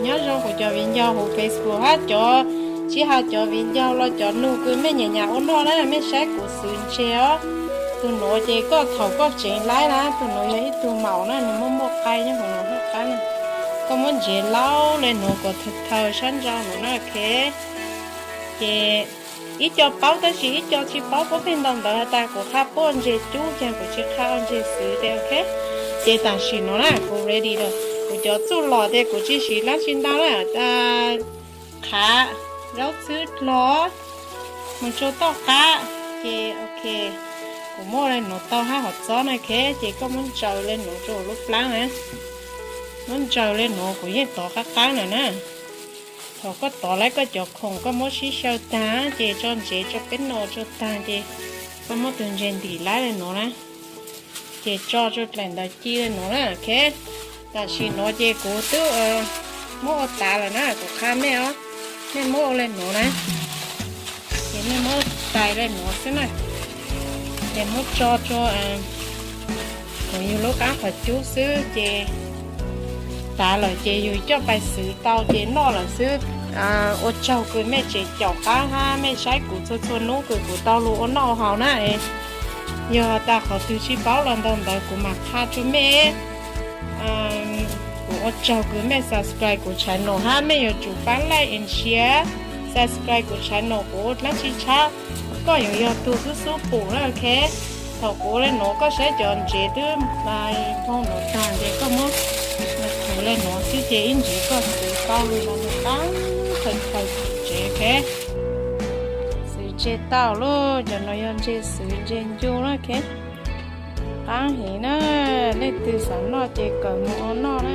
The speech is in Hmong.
Nyob zoo kuv cov viv ncaus hauv Facebook hab cov, tsis has cov viv ncaus los cov nug kws mej nyam nyam ua noj na, mej saib kuv xwv ntseg os. Tug nuav ces koj thaum koj tseev laib na, tug nuav yog ib tug maum na, nwg muaj muaj qai nyob hauv nuav hab qab na. Koj muab ntsev laub le nuav kom thaws thaws sab nraud nuav na, ok. Ces ib co paub tab sis ib co tsis paub puab pheej ntau ntawd has tas kuv qha puab ua ntseg cub ces kuv tsis qha ua ntseg xwv tes ok. Ces tam sim nuav na kuv ready lawm, kuv cov txuj lom tes kuv tsis siv dlaab tsi ntau na, qhav, zaub txhwb dlog, mus tsuag toj qab, ces ok. Kuv muab le nuav tau hab hom txob na, ok. Ces koj muab ntsaws le nuav rua lub plaab na, muab ntsaws le nuav kuv yeej tov qab qab lawm na. Thaum koj tov laib koj cov khoom koj muab sib xyaw taag ces tso ntsev tso peb no tso taag ces koj muab tug ntsev ntim laib le nuav na, ces tso rua dlaim ntawd ci le nuav na, ok. Tam sim nuav ces kuv twb muab ua tas lawm na, kuv qha mej os, mej muab ua le nuav na, ces mej muab tais le nuav xwb na, ces muab tso rua kuv yug lub qaab qhov cub xwb ces tas lawm ces yug coj pais xwv tau ces noj lawm xwb. Ua tsaug kws mej tseem caum qab hab mej saib kuv txhua txhua nub kws kuv tau lug ua noj ua haus na. Yog tas qhov twg tsis paub los ntau ntawd kuv mam qha rua mej. Kuv ua tsaug kws mej subscribe kuv channel hab mej yuav tsum pab like and share, subscribe kuv channel, kuv ua dlaab tsi tshab koj yuav yog tug xub xub pum na, ok. Thaum kuv ua le nuav koj saib cov ntsev twb nphoo nuav taag ces koj muab qhwv le nuav xwb ces ib ntsis koj xwv tau lug los nws qaab thaws thaws tsev, ok. Xwv tseg tau lawm, cov nuav yog ntseg xwv ntseg ncu na, ok. Qaab heev na, leej twg xav noj ces kawm mus ua noj na.